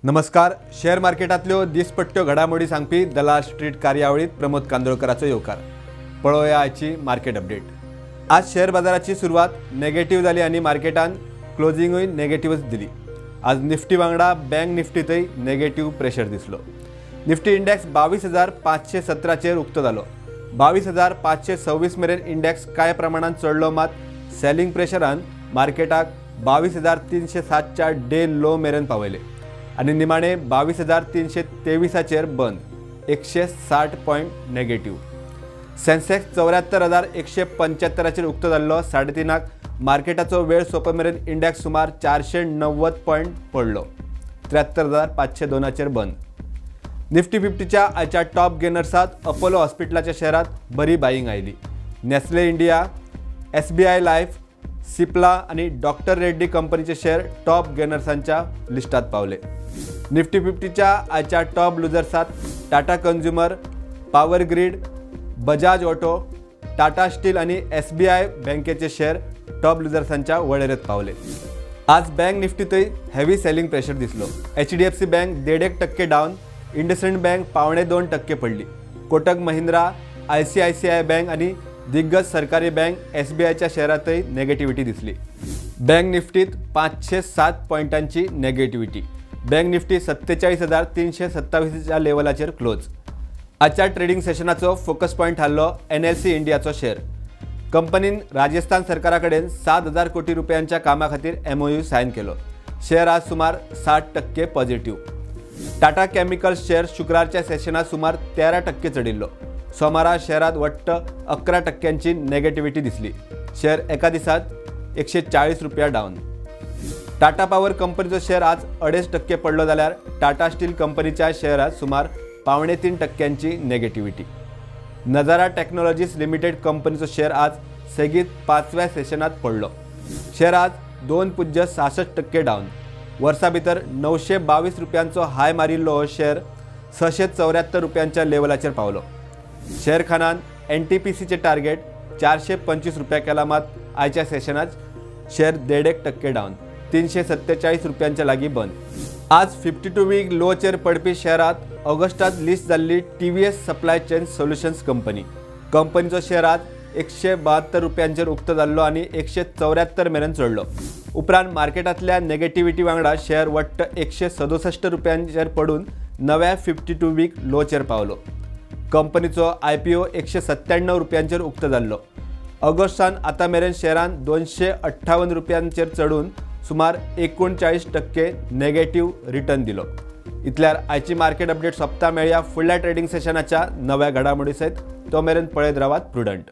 नमस्कार. शेअर मार्केटांतल्यो दिसपट्ट्यो घडामोडी सांगपी दलाल स्ट्रीट कार्यावळीत प्रमोद कांदोळकराचो येवकार. पळोवया आयची मार्केट अपडेट. आज शेअर बाजाराची सुरवात नेगेटिव्ह जाली आनी मार्केटान क्लोजिंगूय नेगेटिव्हच दिली. आज निफ्टी वांगडा बँक निफ्टीतय नेगेटिव्ह प्रेशर दिसलो. निफ्टी इंडेक्स 22,517चेर उक्तो जालो. 22,526 मेरेन इंडेक्स कांय प्रमाणान चडलो, मात सेलिंग प्रेशरान मार्केटाक 22,307च्या डे लो मेरेन पावयले आनी निमाणे 22,323चेर बंद, 160 पॉयंट नेगेटिव्ह. सेन्सेक्स 74,175चेर उक्तो जाल्लो. 3:30 मार्केटाचो वेळ सोंपो मेरेन इंडेक्स सुमार 490 पॉयंट पडलो, 73,502चेर बंद. निफ्टी 50च्या आयच्या टॉप गेनर्सात अपोलो हॉस्पिटलाच्या शेअरात बरी बाईंग आयली. Nestle India, SBI life, Cipla आनी डॉक्टर रेड्डी कंपनीचे शेअर टॉप गेनर्सांच्या लिस्टात पावले. निफ्टी 50च्या आयच्या top लुजर्सात Tata consumer, power grid, Bajaj auto, Tata steel आनी SBI बँकेचे शेअर टॉप लुजर्सांच्या वळेरेत पावले. आज बँक निफ्टीतय हेवी सेलिंग प्रेशर दिसलो. HDFC bank 1.5% down, IndusInd bank 1.75% पडली. कोटक महिंद्रा, ICICI bank आनी दिग्गज सरकारी बँक SBIच्या शेअरातय नेगेटिव्हिटी दिसली. बँक निफ्टीत 507 पॉयंटांची नेगेटिव्हिटी. बँक निफ्टी 47,327च्या लेवलाचेर क्लोज. आजच्या ट्रेडिंग सेशनाचो फोकस पॉयंट थारलो NLC इंडियाचो शेअर. कंपनीन राजस्थान सरकारा कडेन 7,000 कोटी रुपयांच्या कामा खातीर MOU Sion केलो. शेअर आज सुमार 60% पॉझिटिव्ह. टाटा केमिकल्स शेअर शुक्रारच्या सेशनात सुमार 13% चडिल्लो. सोमारा शेअरात वट्ट 11% नेगेटिव्हिटी दिसली. शेअर एका दिसात 140 रुपया डावन. टाटा पावर कंपनीचो शेअर आज 2.5% पडलो, जाल्यार टाटा स्टील कंपनीच्या शेअरात सुमार 2.75% नेगेटिव्हिटी. नजारा टेक्नॉलॉजीज लिमिटेड कंपनीचो शेअर आज सेगीत 5व्या सेशनात पडलो. शेअर आज 2.66% डावन. वर्सा भितर 922 रुपयांचो हाय मारिल्लो हो शेअर 674 रुपयांच्या लेवलाचेर पावलो. शेअर खानान NTPCचे टार्गेट 425 रुपया केला, मात आयच्या सेशनात शेअर 1.5% डावन, 347 रुपयांच्या लागीं बंद. आज 52 वीक लोचेर पडपी शेअरात ऑगस्टात लिस्ट जाल्ली TVS supply chain solutions company. कंपनीचो शेअर आज 172 रुपयांचेर उक्तो जाल्लो आनी 174 मेरेन चडलो. उपरांत मार्केटांतल्या नेगेटिव्हिटी वांगडा शेअर वट्ट 167 रुपयांचेर पडून नव्या 52 वीक लोचेर पावलो. कंपनीचो IPO 197 रुपयांचेर उक्तो जाल्लो. ऑगस्टान आतां मेरेन शेअरान 258 रुपयांचेर चडून सुमार 39% नेगेटिव्ह रिटर्न दिलो. इतल्यार आयची मार्केट अपडेट सोंपता. मेळया फुडल्या ट्रेडिंग सेशनाच्या नव्या घडामोडी सयत. तो मेरेन पळयत रावात प्रुडंट.